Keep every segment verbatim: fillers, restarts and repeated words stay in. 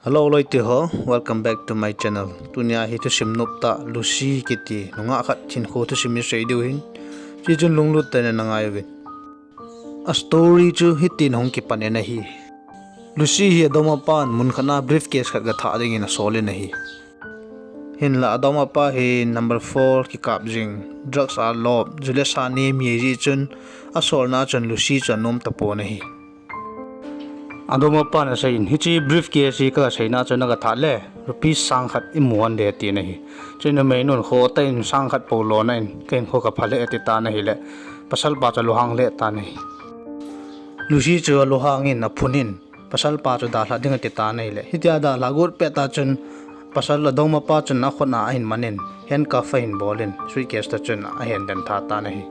Hello loite ho, welcome back to my channel. Tunia hi thusim noptah Lucy kiti nungah khat hinkho thusim isei diu ahin, hichun lunglut tah in nangai uvin. A story chu hitin hung kipan in ahi. Lucy hi adongmapan mun khat a briefcase khat gathah dingin asol in ahi. Hinlah adongmapa hi number four kikap jing, drugs a lop, ju le sa nem ahi jeh chun, asolna chun Lucy chu anom tapon ahi. Adongmapan asei in, hiche briefcase hi kaseina chun nagathah le, rupees sang khat imu hon de atin ahi. Chuin numei nun khoh tah in sang khat pou lona in, kahinkho kapha lheh atitan ahile, pasalpa chu alunghang lheh tan ahi. Lucy chu alunghang in aphun in, pasalpa chu dalha ding atitan ahile, hitia dalha got pettah chun, pasal adongmapa chun akhut a ahin man in, handcuff ahin bol in, suitcase toh chun ahin den tha tan ahi.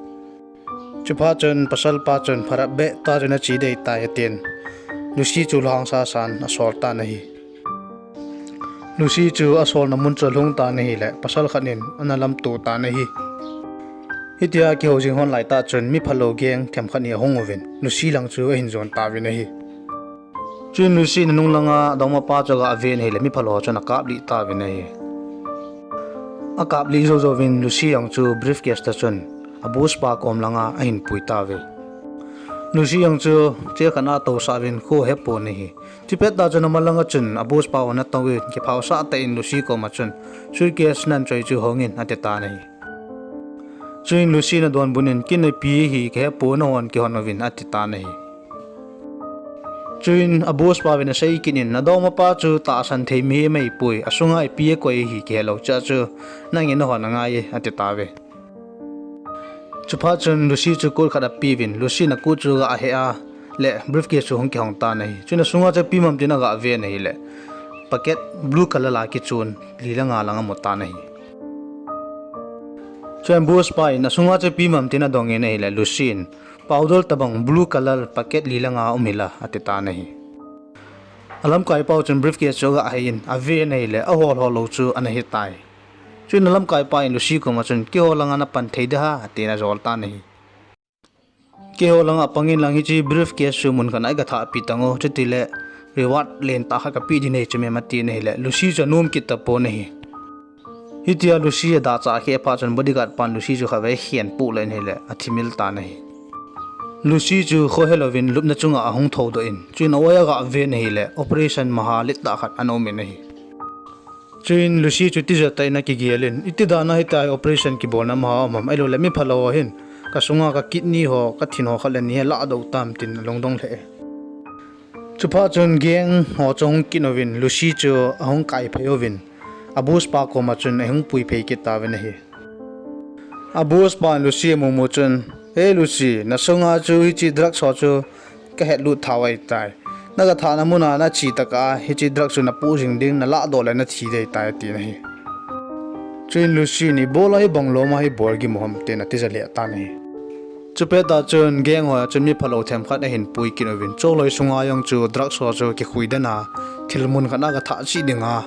Chuphat chun pasalpa chun pharap beh tah chun ache dei tai atin, Lucy chu lunghang sasan asol tan ahi. Lucy chu asolna mun chu alhung tan ahile, pasal khat in ana lamto tan ahi. Hitia kihou jing hon laitah chun mi phalou gang themkhat ni ahung uvin, Lucy lang chu ahin jon tauvin ahi. Chuin Lucy in anung langa adongmapa chu agaven ahile, mi phalou chun akaplih tauvin ahi. Akaplih jou jouvin Lucy jong chu briefcase toh chun a boss pa kom langa ahin pui tauve. Lucy jong chu thil khat a atousah uvin kho ahepon ahi. Chupettah chun amalanga chun a boss pa hon atouvin, kiphaosah tah in Lucy koma chun, suitcase nang choi chu hongin atitan ahi. Chuin Lucy in adonbut in, kin ipi ahi kahepoi, nahon kihon uvin atitan ahi. Chuin a boss pa vin asei kit in, nadongmapa chu tahsan thei mihem ahipoi, asunga ipi akoi ahi kihelou cheh chu, nangin nahon angai e atitauve. Chuphat chun Lucy chu code khat apeuvin, Lucy in a code chu agaheh a, le briefcase chu hung kihong tan ahi. Chuin asunga chu ipi ham tin agaven ahile, packet blue color a kichon li le nga lang amu tan ahi. Chuin boss pa in asunga chu ipi ham tin adongin ahile, Lucy in, powder tobang blue color packet li le nga um hila atitan ahi. Alamkaipau chun briefcase chu agahei in aven ahile, ahol hol lou chu ana hitai. Chuin alamkaipa in Lucy koma chun, keiho langa napan thei ding ham atin ajol tan ahi. Keiho langa pangin lang, hiche briefcase chu mun khat a igathahpi tango, chutile reward lentah khat kapeh ding nahi chu mem atin ahile, Lucy chu anom kit tapon ahi. Hitia Lucy adachah kheh phat chun bodyguard pan Lucy chu khatvei akhen poh lheh in ahile, athimil tan ahi. Lucy chu khohelouvin lupna chunga ahung thoudoh in, chuin a-oi agaven ahile, operation maha littah khat ana umin ahi. Chuin Lucy chu tijat tah in akigel in, iti dana hitia hi operation kibolna maha um ham, ahiloule mi phalou ho hin kasunga ka kidney ho, kathin ho khat le ni hi alahdoh tam tin alungdong lheh e. Chuphat chun gang ho chu ahung kit uvin, Lucy chu ahung kaiphei uvin, a boss pa koma chun ahung puiphei kit tauvin ahi. A boss pan Lucy amumu chun, He Lucy, nasunga chu hiche drugs ho chu kahetlut tha ahitai. Nagathahna muna nache tokah a hiche drugs chu napoh jing ding, nalahdoh le nathi ding ahitai, atin ahi. Chuin Lucy in, Ibol a hibang loma hibol gim u ham, tin atija lheh tan ahi. Chupettah chun gang ho chun mi phalou themkhat ahin pui kit uvin, chulai sunga jong chu drugs ho chu kikhui dena thil mun khat a gathah cheh dinga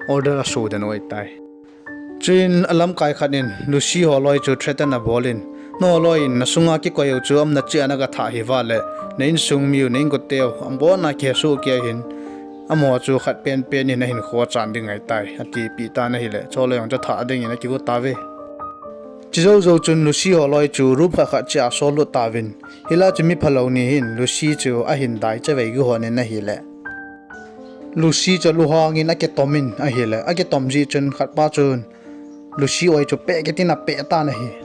order aso den u ahitai. Chuin alamkai khat in Lucy holoi chu threaten abol in, Naholoi in nasunga kikoi u chu amna cheh a nagathah hiva le, na insung miu, na inkote u abona kihesoh kei ahin, amaho chu khat penpen in ahinkho achan ding ahitai, atipeh tan ahile, chulai jong chu athah dingin akigo tauve. Chujoujou chun Lucy holoi chu room khat khat cheh a asol lut tauvin, hilai chu mi phalou ni hin Lucy chu ahin dai chavei gihon in ahile, Lucy chu alunghang in akitom in ahile, akitom jeh chun khatpa chun Lucy oi chu peh kit in apeh tan ahi.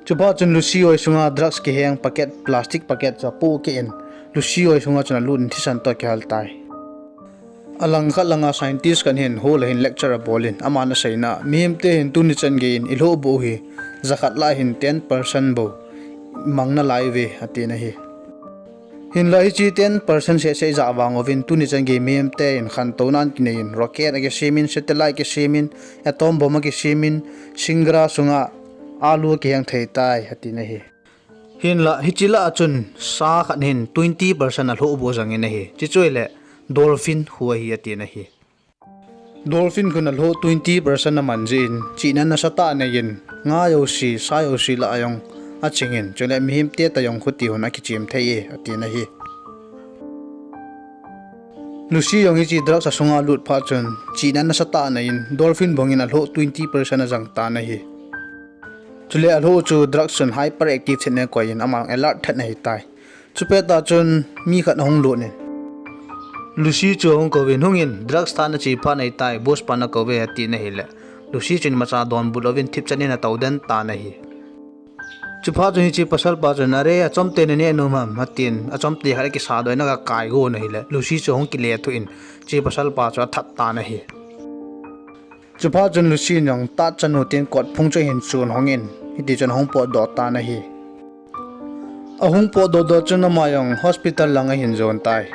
Chuphat chun Lucy oi sunga drugs kiheng packet, plastic packet chu apoh keh in, Lucy oi sunga chun alut in thisan toh akihal tai. Alangkhat langa scientist khat hin hall a hin lecture abol in, aman aseina, mihemte hin tuni chan gei in ilhohbuh u hi, jakhat lah hin ten percent bou mang nalai uve, atin ahi. Hinlah hiche ten percent sehseh ijat vang uvin tuni chan gei mihemte in khantouna akinei in, rocket akisem in, satellite akisem in, atom bomb akisem in, singara sunga alu akiheng thei tai, atin ahi. Hinlah hiche lah a chun sa khat hin twenty percent alhohbuh jangin ahi. Chuche chu ahile dolphin khu ahi, atin ahi. Dolphin khun alhoh twenty percent aman jeh in, chihna nasatah anei in, nga jouse, sa jouse lah a jong aching in, chule mihemte toh jong khuti hon akichem thei e, atin ahi. Lucy jong hiche drugs asunga lut phat chun, chihna nasatah in a in, dolphin bangin alhoh twenty percent ajang tan ahi. Chule alhoh chu drugs chun hyperactive thet in akoi in, ama alert thet in ahitai. Chupet tah chun mi khat ahung lut in, Lucy chu ahung kouvin, "Hungin, drugs tha nache phat ahitai, boss pan akou ve," atin ahile, Lucy chun imacha donbut louvin thipchan in atou den tan ahi. Chuphat chun hiche pasal pa chun, "Are, achomte naneh nom ham?" atin, achomte khat akisa doh in aga kai gon ahile, Lucy chu ahung kile thuh in, hiche pasal pa chu athat tan ahi. Chuphat chun Lucy in jong tah chanu tin kot phung chu ahin chun hongin, hiti chun ahung potdoh tan ahi. Ahung potdoh doh chun ama jong hospital lang ahin jon tai.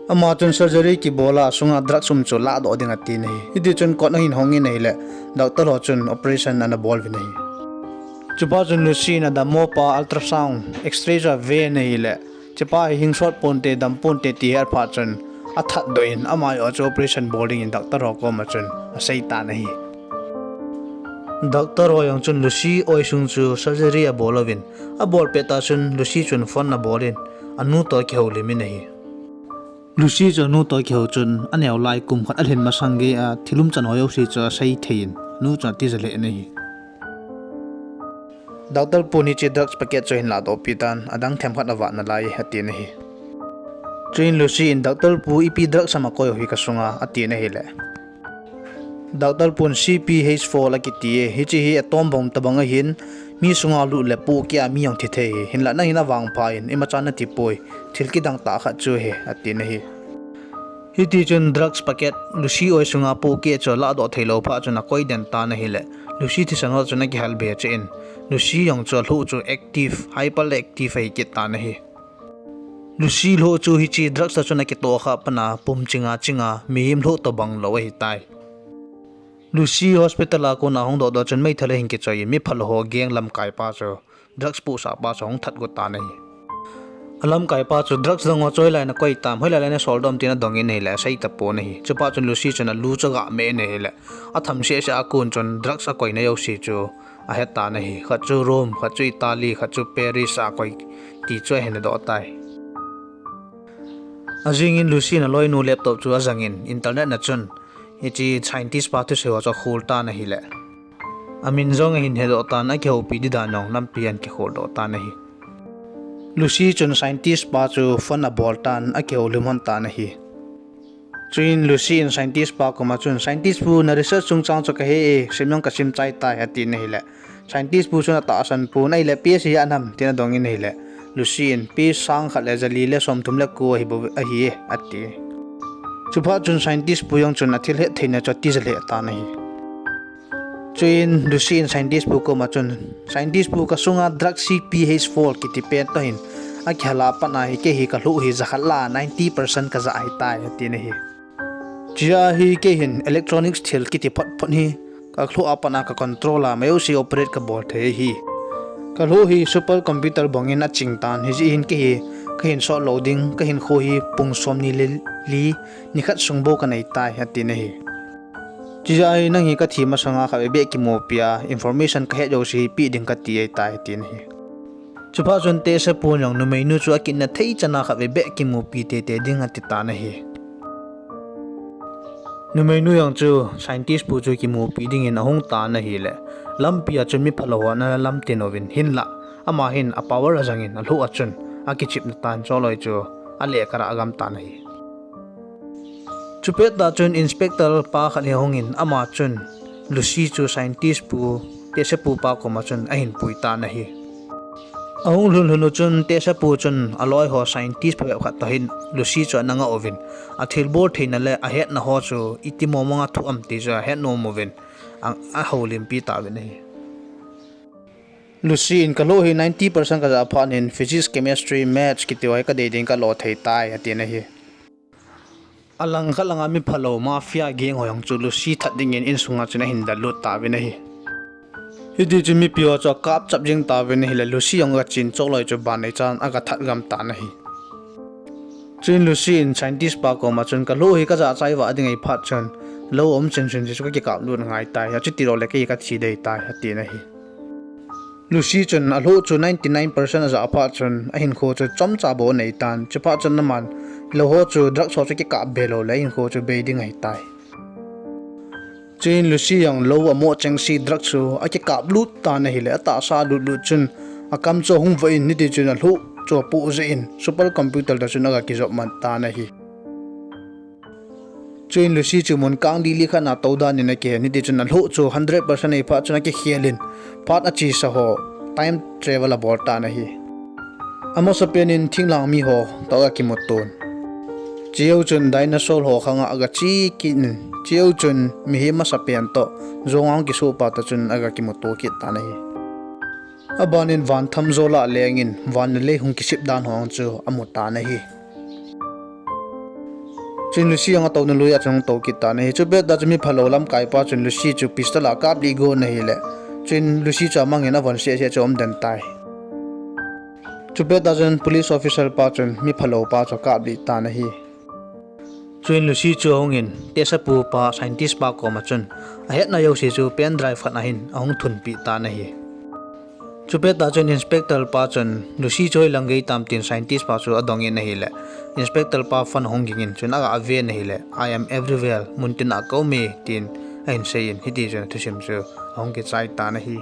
Ama chun surgery kibol a asunga drugs um chu lahdoh ding atin ahi. Hiti chun kot ahin hongin ahile, doctor ho chun operation ana bol uvin ahi. Chuphat chun Lucy in adammo pa ultrasound, X-ray chu aven ahile, hichepa hi hingsot ponte, dam ponte ti ahet phat chun athat doh in, ama joh chu operation bol dingin doctor ho koma chun asei tan ahi. Doctor ho jong chun Lucy oisung chu surgery abol uvin, abol pet tah chun Lucy chun phone abol in, anu toh akihoulim in ahi. Lucy chu anu toh akihou chun, aneo lai kum khat alhin masang geiya thil umchan ho jouse chu asei thei in, anu chu atija lheh in ahi. Doctor pun hiche drugs packet chu hin lahdoh pi tan, adang themkhat avat nalai, atin ahi. Chuin Lucy in, "Doctor pu, ipi drugs ham akoi u hi kasunga?" atin ahile, Doctor pun, "C P H four akiti e, hiche hi atom bomb tobang ahin, mi sunga lut le pohkeh a mi jong thi thei ahi, hinlah nangin avangpha in, imacha nati poi, thil kidang tah khat chu ahi," atin ahi. Hiti chun drugs packet Lucy oisunga pohkeh chu alahdoh theilou phat chun akoi den tan ahile, Lucy thisan ho chun akihal be cheh in, Lucy jong chu alhoh chu active, hyperactive ahi kit tan ahi. Lucy lhoh chu hiche drugs a chun akitoh kha pat a pum chinga chinga, mihem lhoh tobang lou ahitai. Lucy hospital a kona ahung doh doh chun meithal ahin kichoi in, mi phalou ho gang lamkaipa chu, drugs pohsahpa chu ahung that got tan ahi. Alamkaipa chu, "Drugs dang ho chu hoilai nakoi tam, hoilai lai nasol dom?" tin adongin ahile, asei tapon ahi. Chuphat chun Lucy chun alu chu aga meh in ahile, atham sehseh a kon chun drugs akoina jouse chu ahe tan ahi. Khat chu Rome, khat chu Italy, khat chu Paris a akoi ti chu ahin hedoh tai. Ajing in Lucy in aloinu laptop chu ajang in, internet na chun hiche scientist pa thusei ho chu akhol tan ahile, amin jong ahin hedoh tan, akihoupi ding dan jong lampi ahin kikholdoh tan ahi. Lucy chun scientist pa chu phone abol tan, akihoulim lhon tan ahi. Chuin Lucy in scientist pa koma chun, "Scientist pu, na research chungchang chu kahe e, sim jong kasim chai tai," atin ahile, scientist pu chun atahsan pon, "Ahile paste hi ijat ham?" tin adongin ahile, Lucy in, "Paste sang khat le jali le somthum le ko ahi bou ahi e," ati. Chuphat chun scientist pu jong chun athil hettheina chu atija lheh tan ahi. Chuin Lucy in scientist pu koma chun, "Scientist pu, kasunga drug C P H four kiti pen toh hin akihal a pat a hi kei hi kalhoh hi jakhat lah a ninety percent kajah ahitai," atin ahi. Chujeh a hi kei hin electronics thil kiti photphot hi kalhoh a pat a ka control a, majouse operate kabol thei ahi. Kalhoh hi super computer bangin aching tan, hijeh hin kei hi kahin sot lou ding, kahinkho hi pung somni le li, nikhat sung bou kanei tai, atin ahi. Chujeh a hi nang hi kathi masanga khatvei beh kimupi a, information kahet jouse hi peh ding kati ahitai, atin ahi. Chuphat chun tehse pun jong numeinu chu akitna thei chan a khatvei beh kimupi teitei ding ati tan ahi. Numeinu jong chu scientist pu chu kimupi dingin ahung tan ahile, lampi a chun mi phalou ho ana lamtin uvin, hinlah ama hin a power ajangin alhoh a chun akichepna tan choloi chu aleh karah gam tan ahi. Chupet tah chun inspector pa khat hi ahungin, ama chun Lucy chu scientist pu, tehse pu pa koma chun ahin pui tan ahi. Ahung lhun lhun u chun tehse pu chun aloi ho scientist phabep khat toh hin Lucy chu ana ngah uvin, athilbol theina le ahetna ho chu iti mong mong a thoh am ti chu ahet nom uvin, a, ahoulimpi tauvin ahi. Lucy in, "Kalhoh hi ninety percent kajah phat in physics, chemistry, maths kiti ho hi kadei ding kalo thei tai," atin ahi. Alangkhat langa mi phalou mafia gang ho jong chu Lucy that dingin insunga chun ahin dallut tauvin ahi. Hiti chun mipi ho chu akapchap jeng tauvin ahile, Lucy jong agachin choloi chu ban neichan agathat gam tan ahi. Chuin Lucy in scientist pa koma chun, "Kalhoh hi kajah chai vah ding ahi phat chun, lou um chun chun chu kakikaplut ngai tai, achuti lou le kei kathi ding ahitai," atin ahi. Lucy chun alhoh chu ninety nine percent ajah phat chun ahinkho chu chomcha bou anei tan, chuphat chun aman Lou ho chu drugs ho chu kikap be lou le hinkho chu bei ding ahitai. Chuin Lucy jong lou amoh chengse drugs chu akikap lut tan ahile, atahsa lut lut chun akam chu ahung voh in, hiti chun alhuh chu apoh jeh in super computer toh chun aga kijop man tan ahi. Chuin Lucy chu mun kang lili khat na tou dan in akihen, hiti chun alhuh chu hundred percent ahi phat chun akikhel in, phat achesa ho time travel abol tan ahi. Amasapen in thinglhang mi ho toh aga kimuto in, chejou chun dinosaur ho khang a aga che kit in, chejou chun mihem masapen toh jong ahung kisoh pa toh chun aga kimuto kit tan ahi. Aban in van thamjol a leng in van le lei hung kisip dan ho chu amu tan ahi. Chuin Lucy jong atouna lui a chun ahung tou kit tan ahi. Chupet tah chun mi phalou lamkai pa chun Lucy chu pistol a kaplih gon ahile, chuin Lucy chu amang in avon sehseh chu aum den tai. Chupet tah chun police officer pa chun mi phalou pa chu akaplih tan ahi. Chuin Lucy chu ahung in, tehsepu pa, scientist pa koma chun ahetna jouse chu pen drive khat a hin ahung thunpeh tan ahi. Chupet tah chun inspector pa chun Lucy chu hoilang gei tam tin scientist pa chu adong in ahile, inspector pa phone ahung ging in, chuin aga ven ahile, "I am everywhere, muntin a ka um e," tin ahin sei in, hiti chun athusim chu ahung kichai tan ahi.